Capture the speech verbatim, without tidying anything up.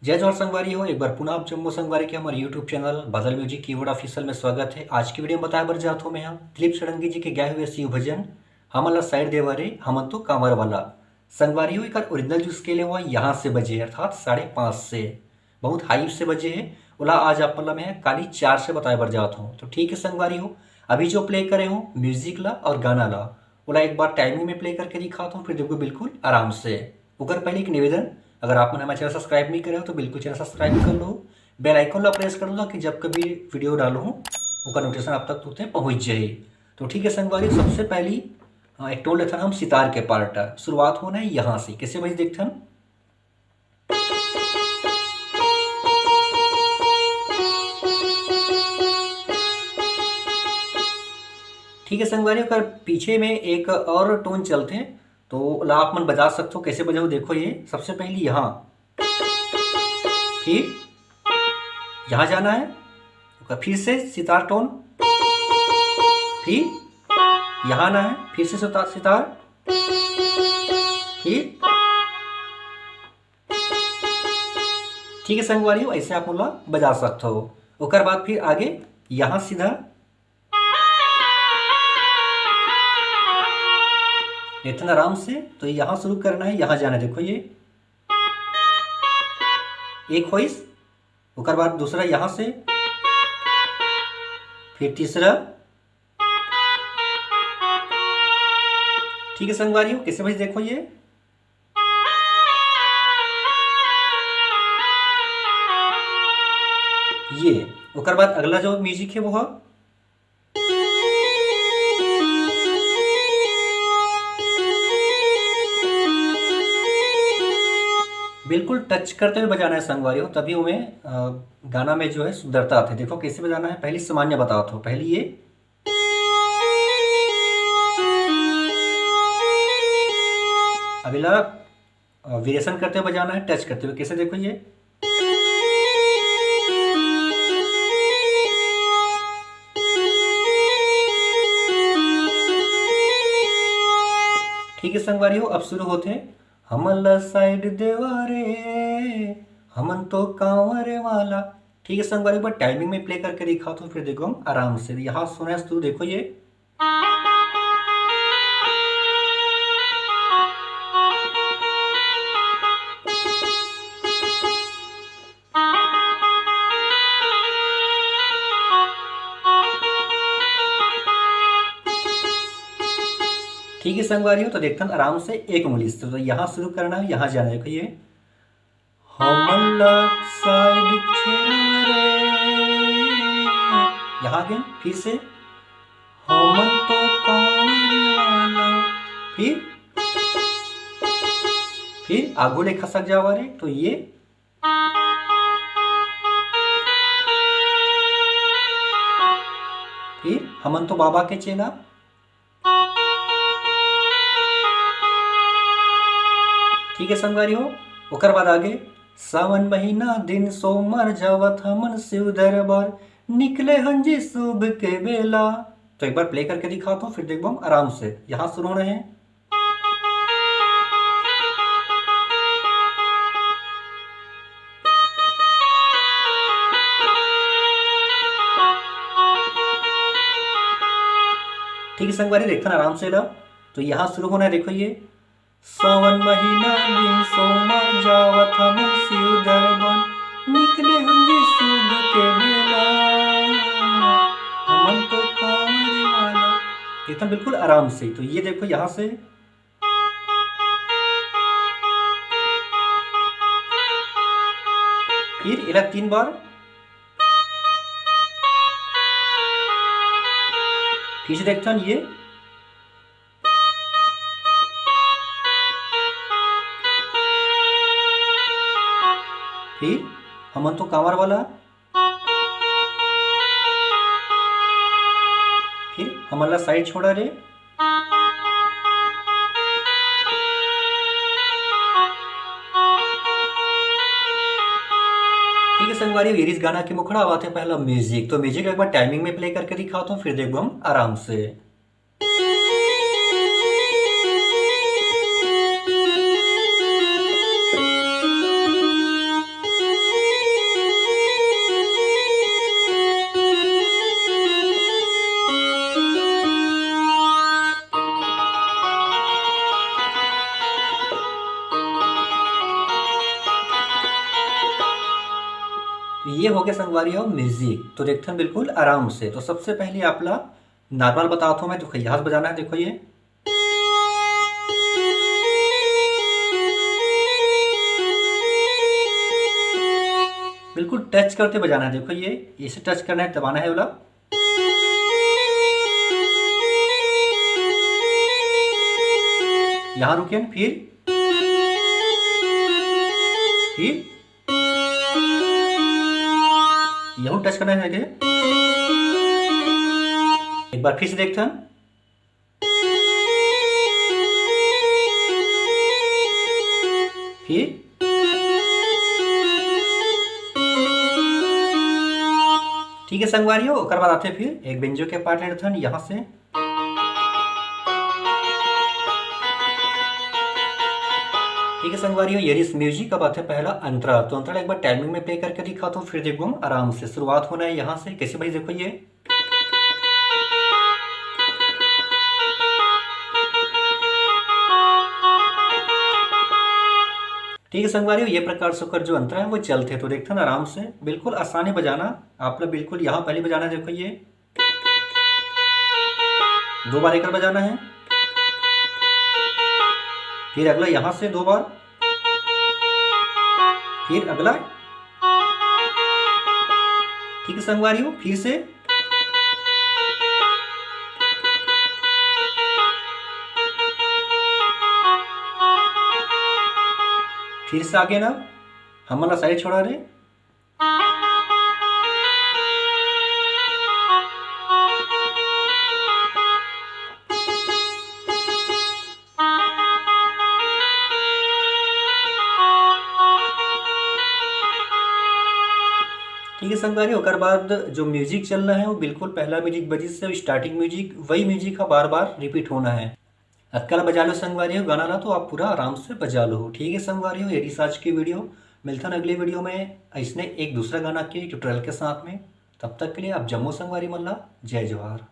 जय जोहार संगवारी हो, एक बार पुनः आप जम्मो संगवारी के हमर YouTube चैनल बादल म्यूजिक कीबोर्ड ऑफिशियल में स्वागत है। आज की वीडियो में बताए बर जात हो मैं हा दिलीप षडंगी जी के गाए हुए शिव भजन हमन ला साइड देवा रे हमन तो कांवर वाला। संगवारी हो, एकर ओरिजिनल जो स्केल है वो यहाँ से बजे, अर्थात साढ़े पाँच से, बहुत हाई से बजे है। ओला आज आप मन ला मैं काली चार से बताए बर जात हूँ। तो ठीक है संगवारी हो, अभी जो प्ले करे हूँ म्यूजिक ला और गाना ला, ओला एक बार टाइमिंग में प्ले करके दिखात हूँ, फिर देखो बिल्कुल आराम से। ओकर पहले एक निवेदन, अगर आप मन हमारे चैनल सब्सक्राइब नहीं करे हो तो बिल्कुल चैनल सब्सक्राइब कर लो, बेल आइकन ला प्रेस कर लो, ताकि जब कभी वीडियो डालूँ ओकर नोटिफिकेशन आप तक तुरंत पहुँच जाए। तो ठीक है संगवारी, सबसे पहली अ, एक टोन लेथन हम सितार के पार्ट। शुरुआत होना है यहाँ से, कैसे बजे देखथन। ठीक है संगवारी, ओकर पीछे में एक और टोन चलथे, तो ला आप मन बजा सकथो। कैसे बजाओ, देखो ये सबसे पहली यहाँ, फिर यहाँ जाना है, ओकर फिर से सितार टोन, फिर यहाँ आना है, फिर से सितार, सितार, फिर ठीक है संगवारी हो, ऐसे आप मन ला बजा सकथो। ओकर बाद फिर आगे यहाँ सीधा इतना आराम से, तो यहाँ शुरू करना है, यहाँ जाना है। देखो ये एक होइस, ओकर बाद दूसरा यहाँ से, फिर तीसरा। ठीक है संगवारी हो, कैसे बजे देखो ये, ये, ओकर बाद अगला जो म्यूजिक है वो है, बिल्कुल टच करते हुए बजाना है संगवारी हो, तभी उमें, अ, गाना में जो है सुंदरता आथे। देखो कैसे बजाना है, पहली सामान्य बतावत हो, पहली ये, अब एला, अ, वेरिएशन करते हुए बजाना है, टच करते हुए। कैसे, देखो ये, ठीक है संगवारी हो, अब शुरू होथे, हमन ला साइड देवा रे, हमन तो कांवर वाला। ठीक है संगवारी, एक बार टाइमिंग में प्ले करके दिखावत हो, फिर देखो हम आराम से। यहाँ सुने तू, देखो ये, ठीक है संगवारी हो, तो देखथन आराम से एक उंगली से, तो यहाँ शुरू करना है, यहाँ जाना है। देखो ये, हमन ला साइड छेड़ा रे। यहाँ आगे फिर से, हमन तो कांवर वाला। फिर, फिर आगू ले खसक जावा रे, तो ये, फिर हमन तो बाबा के चेला। ठीक है संगवारी हो, ओकर बाद आगे, सावन महीना दिन सोमवार जावत हमन शिव दरबार, निकले हन जी शुभ के बेला। तो एक बार प्ले करके दिखावत हो, फिर देखबो हम आराम से। यहाँ शुरू होना है, ठीक है संगवारी, देखथन आराम से ला। तो यहाँ शुरू होना है, देखो ये, सावन महीना दिन सोमवार जावत हमन शिव दरबार, निकले हन जी शुभ के बेला, हमन तो कांवर वाला। एकदम बिल्कुल आराम से। तो ये देखो यहाँ से, फिर एला तीन बार, फिर से देखथन ये, फिर हमन तो कांवर वाला, फिर हमन ला साइड छोड़ा रे। ठीक है संगवारी, ये रिस गाना के मुखड़ा आवत है पहला म्यूजिक। तो म्यूजिक एक बार टाइमिंग में प्ले करके दिखावत हो, फिर देखबो हम आराम से। ये हो गया संगवारी हो म्यूजिक। तो देखथन बिल्कुल आराम से। तो सबसे पहले आप ला नॉर्मल बतावत हूँ मैं, तो खैयास बजाना है। देखो ये बिल्कुल टच करते बजाना है। देखो ये इसे टच करना है, दबाना है वाला। यहाँ रुके, फिर फिर यहू टच करना है। एक बार फिर से देखते हैं। फिर ठीक है संगवारी हो, ओकर बाद आते फिर एक बेंजो के पार्ट ले लेथन यहाँ से। ठीक है संगवारी हो, ये रहिस म्यूजिक। अब आते पहला अंतरा। तो अंतरा एक बार टाइमिंग में प्ले करके दिखाता हूँ, फिर देखो हम आराम से। शुरुआत होना है यहाँ से। कैसे भाई, देखो ये। ठीक है संगवारी हो, ये प्रकार से ओकर जो अंतरा है वो चलथे। तो देखथन आराम से, बिल्कुल आसानी बजाना। आप लोग बिल्कुल यहाँ पहले बजाना, देखो ये दो बार एकर बजाना है, फिर अगला यहाँ से दो बार, फिर अगला। ठीक है संगवारी हो, फिर से। फिर से आगे ना, हमन ला साइड छोड़ा रे। ठीक है संगवारी, ओकर बाद जो म्यूजिक चलना है वो बिल्कुल पहला म्यूजिक बजिस से स्टार्टिंग म्यूजिक, वही म्यूजिक का बार बार रिपीट होना है। अतका ला बजा लो संगवारी हो गाना ला, तो आप पूरा आराम से बजा लो। ठीक है संगवारी हो, ये रहिस आज की वीडियो। मिलथन अगले वीडियो में ऐसने एक दूसरा गाना के ट्यूटोरियल के साथ में। तब तक के लिए आप जम्मो संगवारी मन ला जय जोहार।